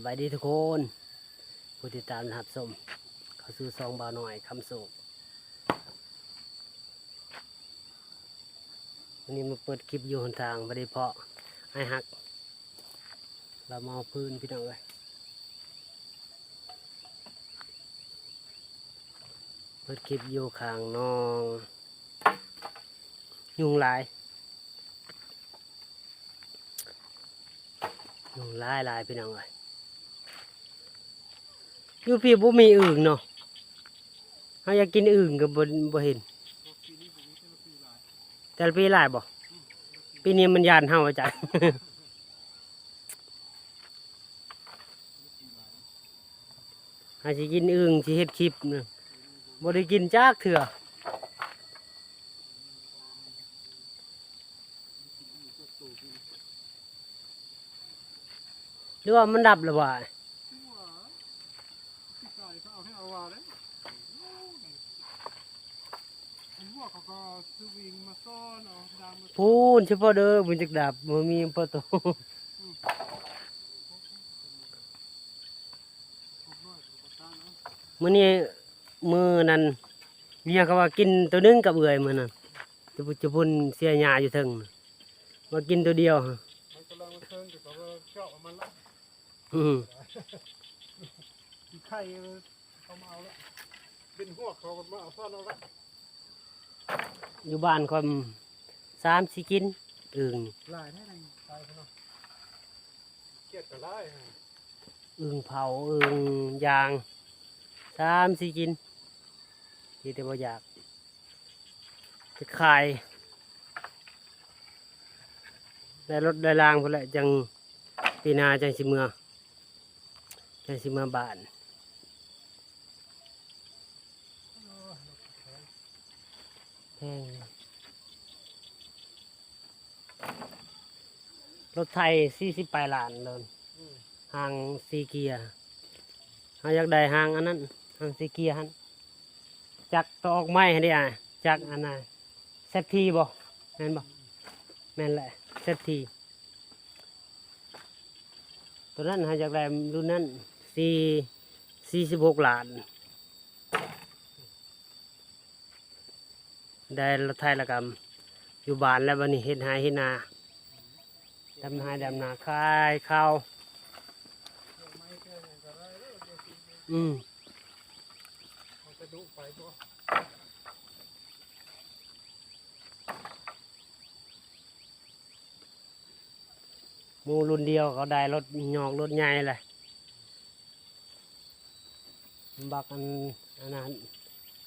ສະບາຍດີທຸກຄົນ ຜູ້ຕິດຕາມຮັບຊົມ ເຂົ້າສູ່ຊ່ອງບ່າວນ້ອຍຄຳໂຊກ. ວັນນີ້ມາເປີດຄລິບຢູ່ຫົນທາງ ບໍ່ໄດ້ພໍ້ອ້າຍຮັກ ລາວມາເອົາຟືນ ພີ່ນ້ອງເອີຍ. ເປີດຄລິບຢູ່ຂ້າງໜອງ ຍຸງຫຼາຍ ຍຸງຫຼາຍໆ ພີ່ນ້ອງເອີຍ. ຢູ່ພີ້ບໍ່ມີອຶ່ງເນາະ ເຮົາຢາກກິນອຶ່ງກໍບໍ່ ບໍ່ເຫັນ. ແຕ່ລະປີຫຼາຍບໍ່? ປີນີ້ມັນຢ້ານເຮົາ ອາຈານ. ຫາຊິກິນອຶ່ງ ຊິເຮັດຄລິບນະ ບໍ່ໄດ້ກິນຈັກເທື່ອ. ຫຼືວ່າມັນດັບແລ້ວຫວາ? ພຸ້ນ ສະເພາະເດີ ມັນຈັກດັບ ບໍ່ມີປະຕູ. ມື້ນີ້ ມື້ນັ້ນ ເມຍເຂົາວ່າກິນໂຕໜຶ່ງກັບເອື້ອຍມື້ນັ້ນ ຈະ ຈະພຸ້ນເສຍຫຍ້າຢູ່ເທິງ ວ່າກິນໂຕດຽວ. ມັນກຳລັງເທິງ ແຕ່ເຂົາວ່າເຈາະມັນລະ ອື ໄຂ່ເຂົາມາເອົາລະ ເປັນຮວກເຂົາມາເອົາຊ້ອນເອົາລະ. ຢູ່ບ້ານຂ້ອຍສາມສີ່ກິນ ອຶ່ງ ຫຼາຍແທ້ໃນໄທພຸ້ນເນາະ ຂຽດກໍຫຼາຍ ອຶ່ງເຜົາ ອຶ່ງຍ່າງ ສາມສີ່ກິນ ທີ່ແຕ່ບໍ່ຢາກ ໄປຂາຍ ໄດ້ລົດໄດ້ລາງພຸ້ນແຫຼະ ຈັ່ງ ປີໜ້າຈັ່ງຊິເມືອ ຈັ່ງຊິເມືອບ້ານ. ແພງ ລົດໄຖສີ່ສິບປາຍລ້ານໂລນ ອືມ ຫາງສີ່ເກຍ. ເຮົາຢາກໄດ້ຫາງອັນນັ້ນ ຫາງສີ່ເກຍຫັ້ນ ຈັກໂຕອອກໃໝ່ຫັ້ນເດ້ ອ່າ ຈັກອັນນ່າ ແຊັດທີ ບໍ່ ແມ່ນບໍ່? ແມ່ນແຫຼະ ແຊັດທີ. ໂຕນັ້ນເຮົາຢາກໄດ້ລຸ້ນນັ້ນ ສີ່ ສີ່ສິບຫົກລ້ານ. ໄດ້ລົດໄຖແລ້ວກໍຢູ່ບ້ານແລ້ວ ບັດນີ້ເຮັດໄຮ່ເຮັດນາ ດຳໄຮ່ດຳນາ ຂາຍເຂົ້າ ອືມ. ໝູ່ລຸ້ນດຽວເຂົາໄດ້ລົດຫຍອກລົດໃຫຍ່ແຫຼະ ບັກອັນ ອັນນັ້ນ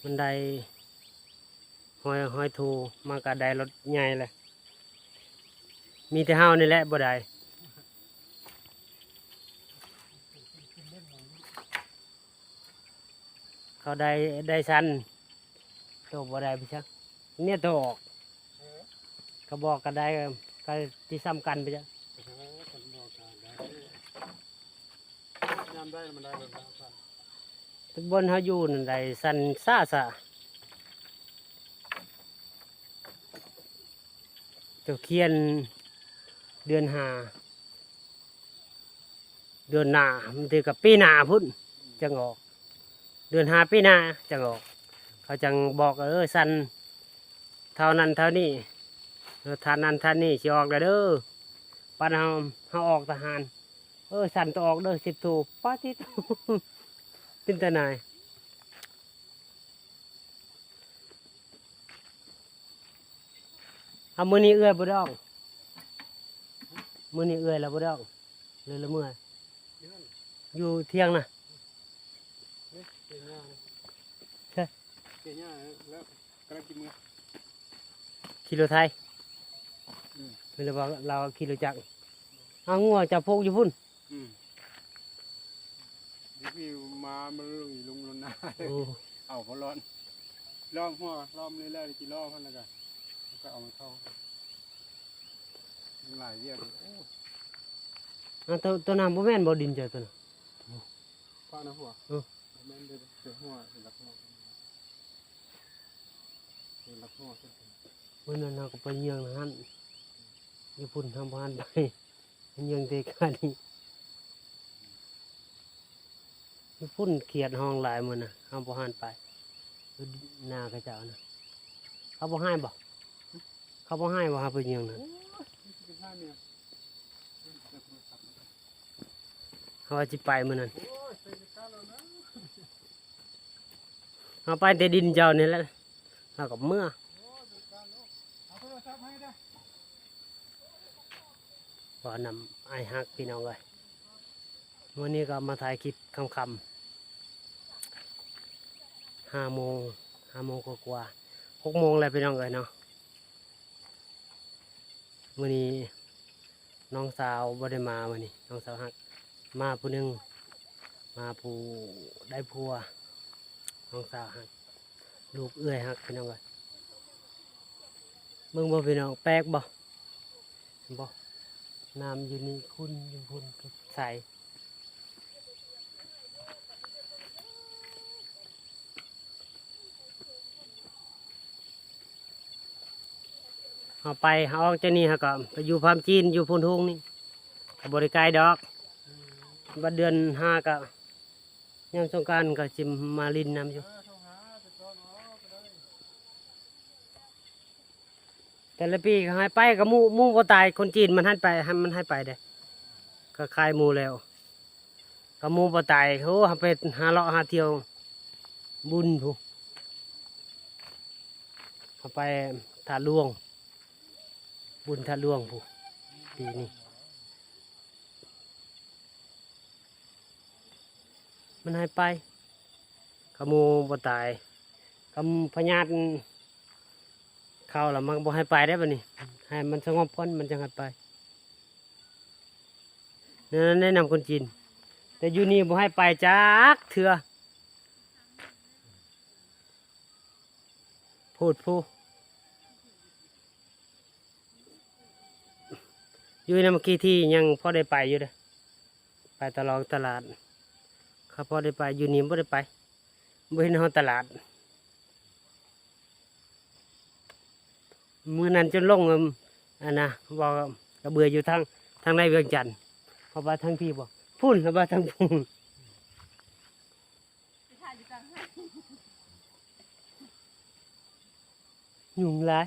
ມັນໄດ້ ຮ້ອຍ ຮ້ອຍໂທ ມັນກໍໄດ້ລົດໃຫຍ່ແຫຼະ. ມີແຕ່ເຮົານີ້ແຫຼະບໍ່ໄດ້. ເຂົາໄດ້ ໄດ້ຊັ້ນ ໂຕບໍ່ໄດ້ໄປຊະ ເມຍໂຕອອກ ເອີ ເຂົາບອກກໍໄດ້ ກໍຊິສ່ຳກັນໄປຊະ ເອີ ຄັນບອກກໍໄດ້ ຍາມໄດ້ມັນໄດ້ແລ້ວນະ ຄັນ ແຕ່ບ່ອນເຮົາຢູ່ນັ້ນໄດ້ຊັ້ນຊ້າຊະ ເຈົ້າຂຽນເດືອນຫ້າ ເດືອນໜ້າ ບາງທີກໍປີໜ້າພຸ້ນຈັ່ງອອກ ເດືອນຫ້າປີໜ້າຈັ່ງອອກ. ເຂົາຈັ່ງບອກ ເອີ ຊັ້ນເທົ່ານັ້ນເທົ່ານີ້ ເອີ ທ່ານນັ້ນທ່ານນີ້ຊິອອກແລ້ວເດີ ປານເຮົາ ເຮົາອອກທະຫານ ເອີ ຊັ້ນຕ້ອງອອກເດີ ສິບໂທ ປາຕິໂທ ເປັນຕາໜ່າຍ. ເອົາ ມື້ນີ້ເອື້ອຍບໍ່ໄດ້ອອກ ມື້ນີ້ເອື້ອຍລາວບໍ່ໄດ້ອອກ ຫຼືລະເມື່ອ ຢູ່ເທິງນະ ນີ້ ເກຍຫຍ້ານີ້ ໃຊ່ ເກຍຫຍ້າແລ້ວ ກຳລັງຊິເມືອ ຂີ່ລົດໄຖ ອືມ ແມ່ນບໍ່ ລາວຂີ່ລົດຈັກ ເອົາ ງົວຈັບຜູກຢູ່ພຸ້ນ. ອືມ ເດຍວນີ້ໝາມັນລົງລົງນາ ໂອ້ ເອົາບໍ່ລອດ ລ້ອມຫົວ ລ້ອມເລື້ອຍໆ ຊິລ້ອມຫັ້ນ ແລ້ວກະ ແລ້ວກະເອົາມັນເຂົ້າ ມັນຫຼາຍວຽກຢູ່ ໂອ້ ອ່າ ໂຕ ໂຕນັ້ນບໍ່ແມ່ນບໍ່ ດິນເຈົ້າໂຕນັ້ນ ປະນະຫົວ ເອີ ບໍ່ແມ່ນເດ້ ເປັນຫົວ ເປັນຫຼັກຫົວ ເປັນຫຼັກຫົວ ມື້ນັ້ນເຮົາກໍໄປເຍືອງຫັ້ນ ຢູ່ພຸ້ນເຮົາບໍ່ທັນໄປ ເຍືອງແຕ່ການນີ້. ພຸ້ນຂຽດຮ້ອງຫຼາຍມື້ນະ ເຮົາບໍ່ຫັນໄປ ຢູ່ນາເຂົາເຈົ້ານະ. ເຂົາບໍ່ຮ້າຍບໍ່? ເຂົາບໍ່ຮ້າຍບໍ່? ເຮົາໄປເຍືອງນັ້ນ ເຮົາວ່າຊິໄປມື້ນັ້ນ ເຮົາໄປແຕ່ດິນເຈົ້ານີ້ແຫຼະ ເຮົາກໍເມືອ. ບໍ່ນຳອ້າຍຮັກ ພີ່ນ້ອງເອີຍ, ມື້ນີ້ກໍມາຖ່າຍຄລິບຄ່ຳໆ ຫ້າໂມງ ຫ້າໂມງກວ່າໆ ຫົກໂມງແລ້ວ ພີ່ນ້ອງເອີຍເນາະ. ມື້ນີ້ນ້ອງສາວບໍ່ໄດ້ມາ, ມື້ນີ້ນ້ອງສາວຮັກມາຜູ້ໜຶ່ງ, ມາຜູ້ໄດ້ຜົວ, ນ້ອງສາວຮັກ ລູກເອື້ອຍຮັກ ພີ່ນ້ອງເອີຍ. ເບິ່ງບໍ່ພີ່ນ້ອງ ແປກບໍ່? ເຫັນບໍ່? ນ້ຳຢູ່ນີ້ຂຸ່ນ ຢູ່ພຸ້ນກໍໃສ. ເຮົາໄປ ເຮົາອອກຈາກນີ້ ເຮົາກໍໄປຢູ່ຟາມຈີນ ຢູ່ໂພນທຸງນີ້ ກໍບໍ່ໄດ້ໄກດອກ. ບັດເດືອນຫ້າກໍຍາມສົງການກໍຊິມາຫຼິ້ນນຳຢູ່. ແຕ່ລະປີກໍໃຫ້ໄປກັບໝູ່ ໝູ່ບໍ່ຕາຍ. ຄົນຈີນມັນໃຫ້ໄປ ມັນໃຫ້ໄປເດ້ ກໍຂາຍໝູ່ແລ້ວ ກັບໝູ່ບໍ່ຕາຍ. ໂອ້ ເຮົາໄປຫາເລາະຫາທ່ຽວບຸນພຸ້ນ ເຮົາໄປທາດຫຼວງ ບຸນທາດຫຼວງພຸ້ນ ປີນີ້. ມັນໃຫ້ໄປ ກະໝູ່ບໍ່ຕາຍ ກະພະຍາດເຂົ້າລະມັນບໍ່ໃຫ້ໄປໄດ໋. ບັດນີ້ໃຫ້ມັນສະຫງົບກ່ອນ ມັນຈັ່ງໃຫ້ໄປ. ແນວນັ້ນແນະນຳຄົນຈີນ ແຕ່ຢູ່ນີ້ບໍ່ໃຫ້ໄປຈັກເທື່ອ. ໂພດໂພ ຢູ່ນຳກີ້ທີ່ຍັງພໍໄດ້ໄປຢູ່ເດ້ ໄປຕະຫຼອງຕະຫຼາດ ຂ້າພໍໄດ້ໄປ. ຢູ່ນີ້ບໍ່ໄດ້ໄປ ບໍ່ເຫັນຮອດຕະຫຼາດ. ມື້ນັ້ນຈົນຫຼົງ ອັນນະ ເວົ້າກະເບື່ອຢູ່ທາງ ທາງໃນວຽງຈັນ ເຮົາວ່າທາງພີ້ບໍ່ ພຸ້ນ ເຮົາວ່າທາງພຸ້ນ. ຍຸງຫຼາຍ.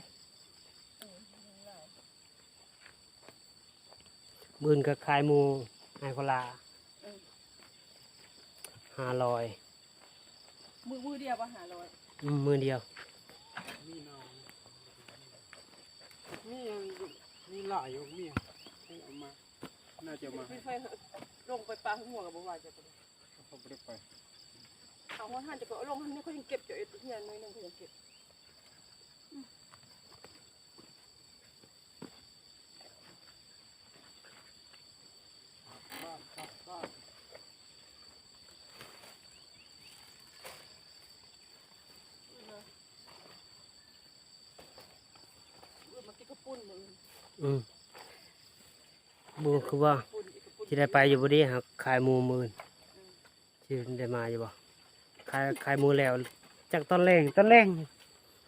ມື້ອື່ນກໍຂາຍໝູ່ໃຫ້ໂຄລາ ເອີ ຫ້າຮ້ອຍ. ມື້ ມື້ດຽວບໍ່ ຫ້າຮ້ອຍ? ອືມ ມື້ດຽວ. ມີ ມີຫຼາຍຢູ່ ມີ ເອົາມາ ໜ້າຈະເອົາມາໃຫ້. ລົງໄປປ່າຫົວກໍບໍ່ວ່າຈະ ເຂົາບໍ່ໄດ້ໄປ ເຂົາຮອດຫັ້ນ ເຈົ້າກໍເອົາລົງຫັ້ນນີ້ ເຂົາຍັງເກັບ ເຈົ້າເຮັດເຮືອນໜ້ອຍໜຶ່ງ ເຂົາຍັງເກັບ. ອືມ ບໍ່ ຄືວ່າຊິໄດ້ໄປຢູ່ບໍ່ເດ ຫາຂາຍໝູ່ມື້ອື່ນ ຊິໄດ້ມາຢູ່ບໍ່? ຂາຍ ຂາຍໝູ່ແລ້ວ ຈັກຕອນແລງ ຕອນແລງ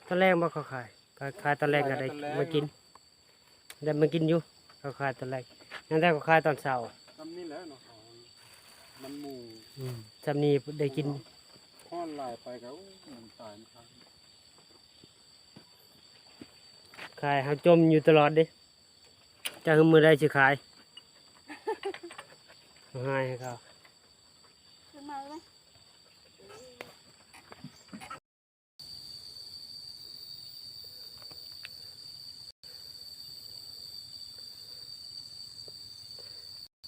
ຕອນແລງບໍ່ເຂົາຂາຍ? ຂາຍ ຂາຍຕອນແລງກໍໄດ້ມາກິນ ໄດ້ມາກິນຢູ່ ເຂົາຂາຍຕອນແລງ ຍັງແຕ່ເຂົາຂາຍຕອນເຊົ້າ. ຊ່ຳນີ້ແຫຼະເນາະ ມັນໝູ່ ອືມ ຊ່ຳນີ້ໄດ້ກິນ. ຮ້ອນຫຼາຍໄປກໍ ໂອ້ ມັນຕາຍ ມັນຄາຍ ຂາຍ ເຮົາຈົ່ມຢູ່ຕະຫຼອດເດ້. ຈັກມື້ໃດຊິຂາຍ ເຮົາໃຫ້ເຂົາ ຂຶ້ນມາເລີຍ.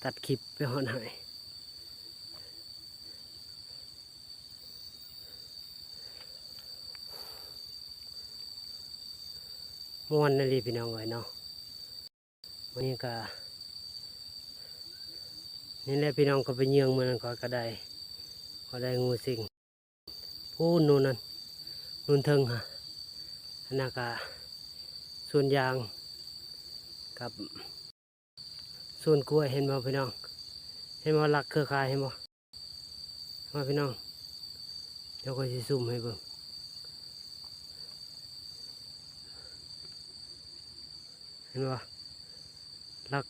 ຕັດຄລິບໄປຮອດໃຫ້ ມ່ວນອີ່ຫຼີພີ່ນ້ອງເອີຍເນາະ. ມື້ນີ້ກະນີ້ແຫຼະພີ່ນ້ອງ ກໍໄປເຍືອງມື້ນັ້ນຂ້ອຍກະໄດ້ ຂ້ອຍໄດ້ງູສິງ ພູ້ນ ໂນ່ນນັ້ນ ໂນ່ນເທິງຫັ້ນ ອັນນັ້ນກະສວນຢາງກັບສວນກ້ວຍ ເຫັນບໍ່ພີ່ນ້ອງ ເຫັນບໍ່ ຫຼັກເຄືອຂ່າຍ ເຫັນບໍ່? ມາພີ່ນ້ອງ ດຽວຂ້ອຍຊິຊູມໃຫ້ເບິ່ງ ເຫັນບໍ່? ຫຼັກ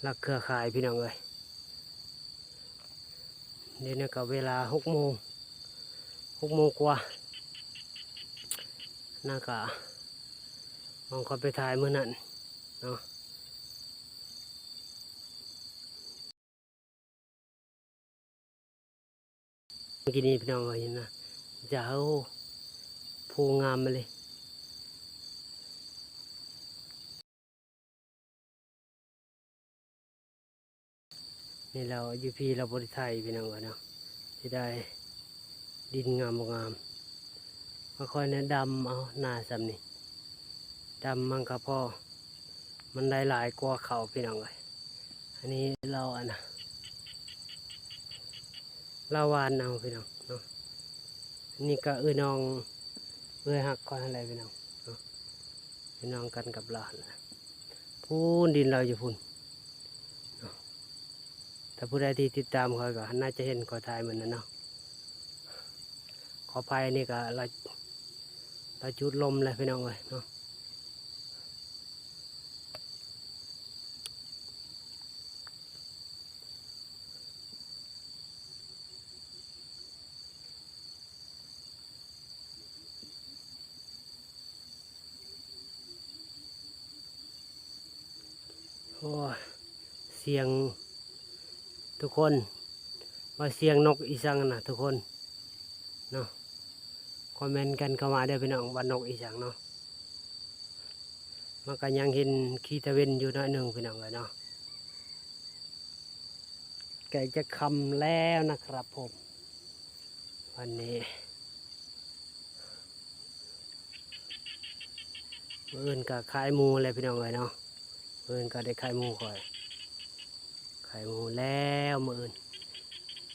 ຫຼັກເຄືອຂ່າຍພີ່ນ້ອງເອີຍ ເ เดี๋ยวนี้ก็เวลาหกโมง หกโมงกว่า นะ ก็มองเขาไปถ่ายมื้อนั้นเนาะ เมื่อกี้นี้พี่น้องเอ้ยนะ จะ โอ้ ภูงามมาเลย นี่เราอยู่พี้เราบ่ได้ไถพี่น้องเอ้ยเนาะ สิได้ดินงามบ่งาม มาค่อยแนะดำเอาหน้าส่ำนี่ ดำมันก็พอ มันได้หลายกว่าเขาพี่น้องเอ้ย อันนี้เราอันน่ะ เราหว่านเอาพี่น้องเนาะ อันนี้ก็เอื้อยน้อง เอื้อยฮักข้อยหั่นแหละพี่น้องเนาะ พี่น้องกันกับเราหั่นแหละ พู้นดินเราอยู่พู้นเนาะ ถ้าผู้ใดที่ติดตามข้อยก็น่าจะเห็นข้อยถ่ายมื้อนั้นเนาะ ขออภัย นี่ก็เรา เราจุดลมแล้วพี่น้องเอ้ยเนาะ โอ้ย เสียงทุกคน ว่าเสียงนกอีสังนะทุกคนเนาะ คอมเมนต์กันเข้ามาเด้อพี่น้อง ว่านกอีสังเนาะ มันก็ยังเห็นขี้ตะเว็นอยู่หน่อยหนึ่งพี่น้องเอ้ยเนาะ ใกล้จะค่ำแล้วนะครับผม วันนี้ มื้ออื่นก็ขายหมูแหละพี่น้องเอ้ยเนาะ มื้ออื่นก็ได้ขายหมูข้อย ขายหมูแล้วมื้ออื่น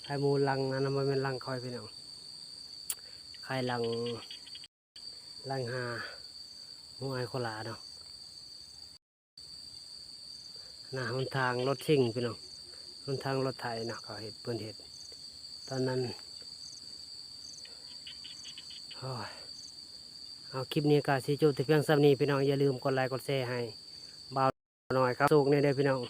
ขายหมูหลัง อันนั้นบ่แม่นหลังข้อยพี่น้อง ขายหลัง หลังหาหมู่อ้ายโคลาเนาะ หน้าหนทางรถซิ่งพี่น้อง หนทางรถไถเนาะ เขาเฮ็ด เพิ่นเฮ็ด ตอนนั้น โอ้ย เอา คลิปนี้ก็สิจบแต่เพียงส่ำนี้พี่น้อง อย่าลืมกดไลก์กดแชร์ให้บ่าวน้อยครับ สุขแน่เด้อพี่น้อง